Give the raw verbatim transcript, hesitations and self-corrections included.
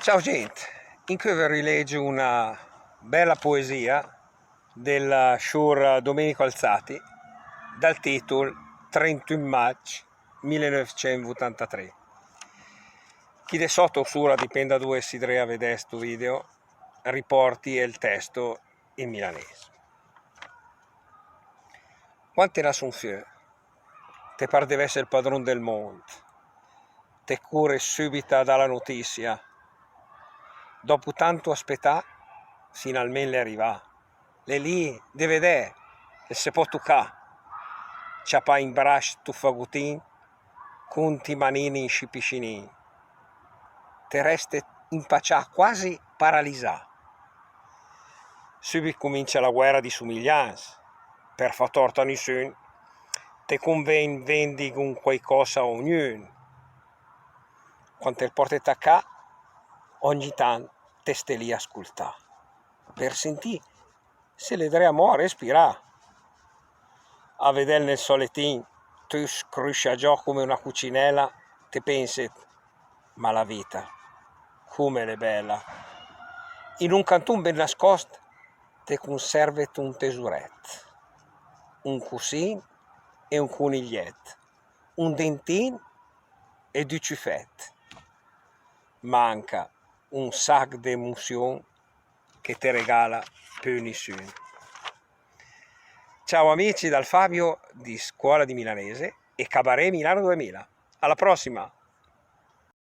Ciao gent, incö vöri lègi una bèla poesia del sciur Domenico Alzati dal titul Trentun magg millenovecentottantatré. Chi de sòt o sura, dipènd da due si dré a vedè sto video, riporti el testo in milanes. Quand te nas un fiö, te par de vèss el padrun del mónd, te cure sübit a dà la notisia. Dopu tantu aspetà, finalment l'è rivà. L'è lì, de vedè, el se pò tucà. Ciapà in brasc to fagotin, cunt i manin inscì piscinin. Te rèste impacià, quasi paralizà. Sübit cumincia la guèra di sumiglianz, per fà tort a nisün, te cunven vèndigh un quaicòs a ognün. Quand te 'l pòrtet a cà, ogni tant te sté lì a scultà, per sentì se l'è dré amò a respirà. A vedèl nel sò letin, töt scrüscià giò cume una cucinèla, te pènset: "Ma la vita, cume l'è bèla!" In un cantun ben nascòst, te cunservet un tesurèt, un cussin e un cuniglièt, un dentin e du ciufèt. Manca un sach d'emusiun che te regala pö nisün. Ciao amici dal Fabio di Scuola di Milanese e Cabaret Milano duemila. Alla prossima!